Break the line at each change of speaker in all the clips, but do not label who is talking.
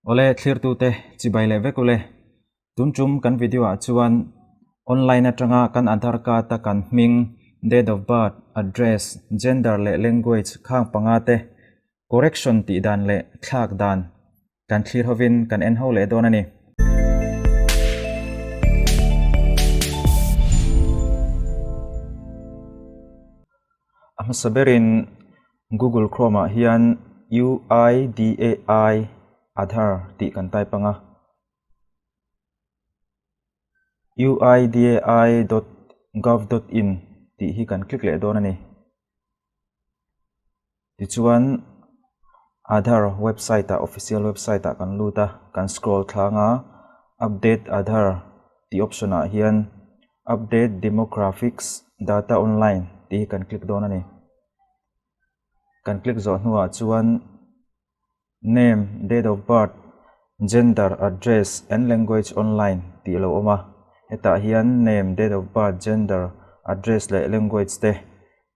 Awle thlirtute chibai leh vek ule. Tun tum kan video ah chuan online atanga kan Aadhaar card a kan hming, date of birth, address, gender leh language khang panga te correction tih dan leh thlak dan kan thlir hovin kan en ho leh dawn a ni. A hmasa berin Google Chrome ah hian UIDAI Aadhaar tih kan type ang a. UIDAI dot gov dot in tih hi kan click leh dawn a ni. Tichuan Aadhaar website ah official website ah kan lut a, kan scroll thlang a, update Aadhaar tih option ah hian update demographics data online tih hi kan click dawn a ni. Kan click zawh hnuah chuan Name, date of birth, gender, address and language online tih lo awm a. Hetah hian name, date of birth, gender, address leh language te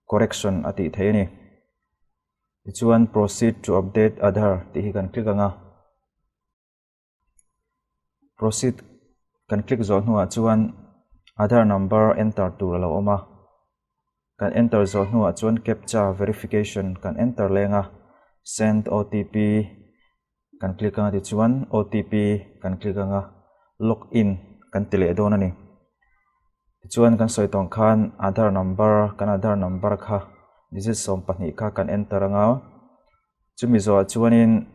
correction a tih theih a ni. Tichuan proceed to update Aadhaar tih hi kan click ang a. Proceed kan click zawh hnuah chuan Aadhaar number enter tur a lo awm a, kan enter zawh hnuah chuan captcha verification kan enter leng a, send OTP kan click anga tichuan OTP kan click anga log in kan ti leh dawn a ni. Tichuan kan sawi tawng khan Aadhaar number kan Aadhaar number kha digit 12 kha kan enter anga Chumi zawhah chuanin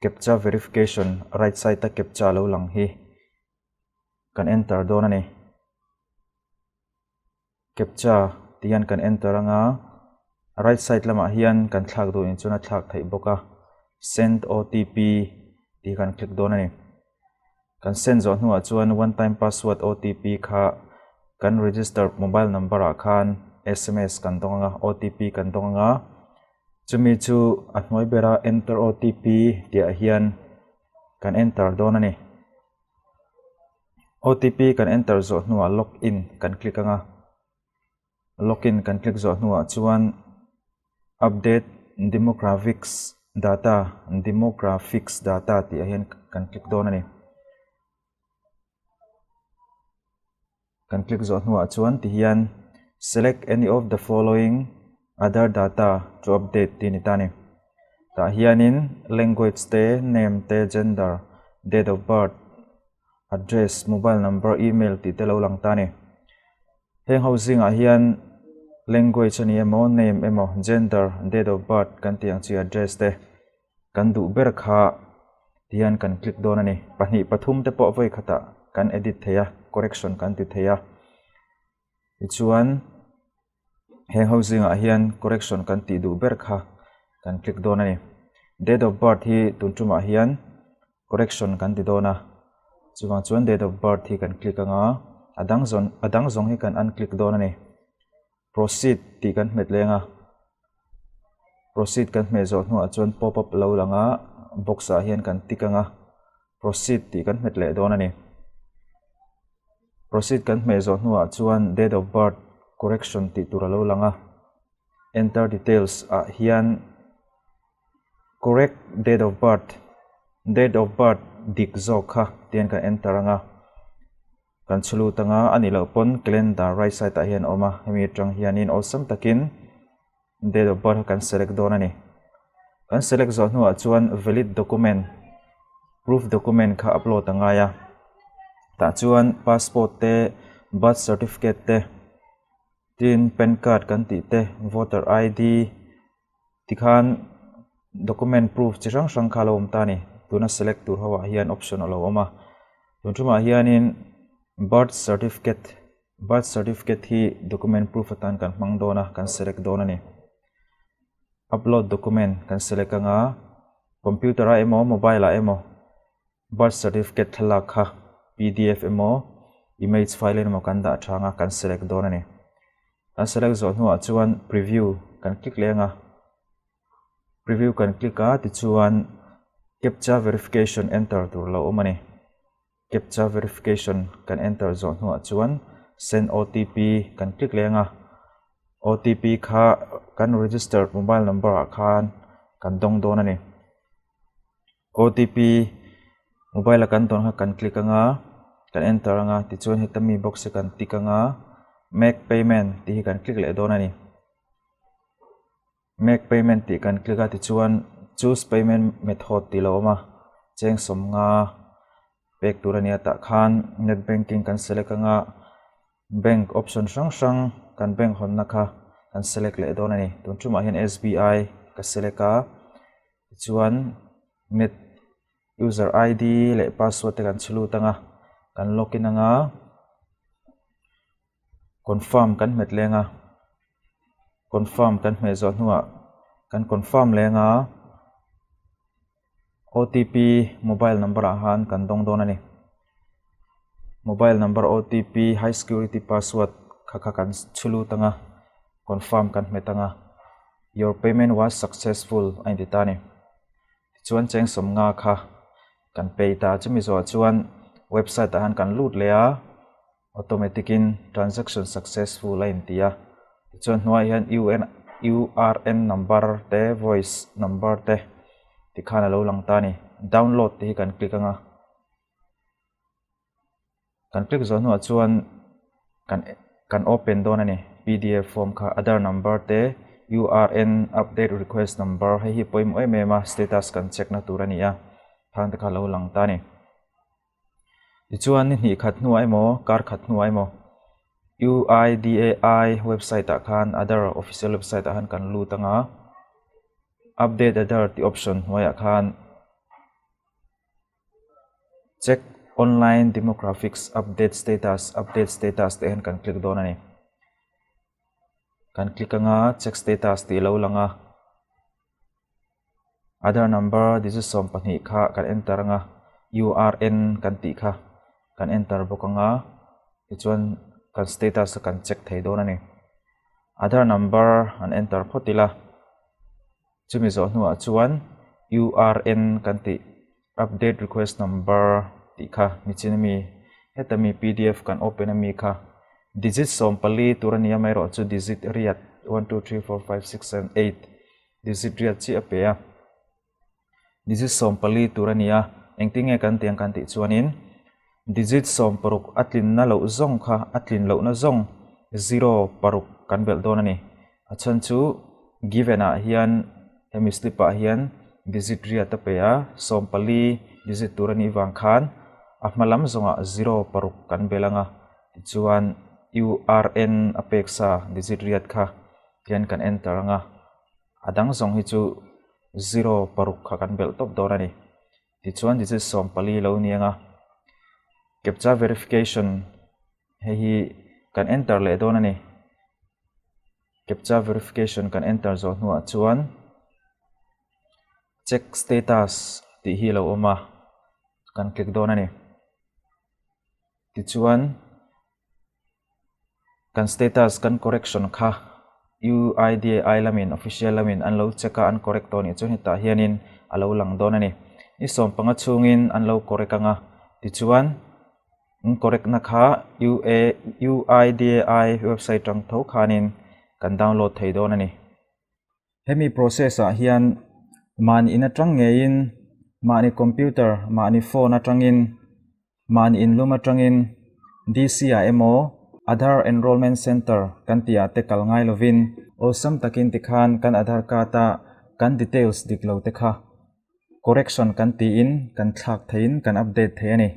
captcha verification right side a captcha lo lang hi kan enter dawn a ni. Captcha tih hian kan enter anga right side lamah hian kan thlak duh in chuan a thlak theih bawk a send OTP tih kan click dawn a ni. Kan send zawh hnuah chuan one time password OTP kha kan registered mobile number ah khan sms kan dawng anga OTP kan dawng anga chumi chu a hnuai bera enter OTP tih ah hian kan enter dawn a ni. OTP kan enter zawh hnuah login kan click anga login kan click zawh hnuah chuan update demographics data demographics data tih ah hian kan click dawn a ni. Kan click zawh hnuah chuan ti hian select any of the following other data to update tih a ni ta a ni. Tah hianin language te, name te, gender, date of birth, address, mobile number, email tih te lo lang ta a ni. Heng ho zingah hian language a ni emaw, name emaw, gender, date of birth kan tih ang chi address te kan duh ber kha tihian kan click dawn a ni. Pahnih pathum te pawh vawi khatah kan edit thei a, correction kan ti thei a. Tichuan heng ho zingah hian correction kan tih duh ber kha kan click dawn a ni. Date of birth hi tun tumah hian correction kan ti dawn a, chuvang chuan date of birth hi kan click anga a dang zawn a dang zawng hi kan unclick dawn a ni. Proceed tih kan hmet leng a, proceed kan hmeh zawh hnuah chuan pop up lo lang a, box ah hian kan tick anga proceed tih kan hmet leh dawn a ni. Proceed kan hmeh zawh hnuah chuan date of birth correction tih tur a lo lang a, enter details ah hian Correct date of birth, date of birth dik zawk kha tian kan enter anga kan chhu lut anga a nih loh pawn calendar right side ah hian a awm a hemi atang hianin awlsam takin date of birth kha kan select dawn a ni. Kan select zawh hnuah chuan valid document proof document kha upload a ngai a tah chuan passport te birth certificate te tin pan card kan tih te voter ID Tikhan document proof chi hrang hrang kha a lo awm ta a ni. Tuna select tur ho ah hian option a lo awm a. Tun thumah hianin birth certificate birth certificate hi document proof atan kan hmang dawn a, kan select dawn a ni. Upload document kan select anga computer ah emaw mobile ah emaw birth certificate thlalak kha pdf emaw image file emaw kan dah tha anga kan select dawn a ni. Kan select zawh hnuah chuan preview kan click leng a, preview kan click a tichuan captcha verification enter tur lo awm a ni. Captcha verification kan enter zawh hnuah chuan send OTP kan click leng a, OTP kha kan registered mobile number ah khan kan dawng dawn a ni. OTP. Mobile a kan dawn kha kan click anga kan enter anga tichuan heta mi box hi kan tick anga make payment tih hi kan click leh dawn a ni. Make payment tih kan click a tichuan choose payment method tih lo awm a cheng sawmnga pek tur a nia tah khan net banking kan select anga bank option hrang hrang kan bank hawnna kha kan select leh dawn a ni. Tun tumah hian S_B_I ka select a tichuan net user id leh password te kan chhu lut anga kan login anga confirm kan hmet leng a confirm kan hmeh zawh hnuah kan confirm leng a otp mobile number ah khan kan dawng dawn a ni mobile number otp high security password kha kha kan chhu lut anga confirm kan hmet anga your payment was successful a inti ta a ni. Tichuan cheng sawmnga kha kan pay ta chumi zawhah chuan website ah hian kan lut leh a automatic in transaction successful a inti a tichuan hnuaiah hian un urn number te voice number te tikhan a lo lang ta a ni download te hi kan click ang a. Kan click zawh hnuah chuan kan kan open dawn a ni pdf form kha Aadhaar number te URN update request number hei hi pawimawh em em a status kan check na tur a ni a thang te kha a lo lang ta a ni. Tichuan ni hnih khat hnuah emaw kar khat hnuah emaw UIDAI website ah khan Aadhaar official website ah khan kan lut anga update Aadhaar tih option hnuaiah khan Check online demographics update status update status tih hian kan click dawn a ni. Kan click anga check status tih a lo lang a. Aadhaar number digit 12 kha kan enter anga URN kan tih kha kan enter bawk anga tichuan kan status kha kan check thei dawn a ni. Aadhaar number an enter phawt ila. Chumi zawh hnuah chuan URN kan tih update request number tih kha nichin ami heta mi pdf kan open ami kha digit 14 tur a ni a amaherawh chu digit riat one two three four five six seven eight digit riat chiah a pe a digit 14 tur a ni a engtin nge kan tih ang kan tih chuanin digit 16 a tlinna loh zawng kha a tlin lohna zawng zero paruk kan belh dawn a ni. A chhan chu given ah hian hemi slip ah hian digit riat a pe a, 14 digit tur a nih vang khan a hma lam zawngah zero paruk kan bel ang a, tichuan URN a pek sa digit riat kha hian kan enter ang a, a dang zawng hi chu zero paruk kha kan belh tawp dawn a ni. Tichuan digit 14 lo ni ang a, captcha verification Hei hi kan enter leh dawn a ni. Captcha verification kan enter zawh hnuah chuan check status tih hi a lo awm a, kan click dawn a ni. Tichuan kan status kan correction kha UIDAI lamin official lamin an lo check a an correct tawh anih chuan hetah hianin a lo lang dawn a ni. Ni 15 chhungin an lo correct ang a, tichuan An correct na kha UA UIDAI website tang tho khanin kan download thei dawn a ni. Hemi process ah hian mahni in atang ngeiin mahni computer, mahni phone atangin, mahni inlum atangin DC ah emaw Aadhaar Enrollment Center kan tih ah te kal ngai lovin awlsam takin tikhan kan Aadhaar card a kan details dik lo te kha correction kan tiin kan thlak theiin kan update thei a ni.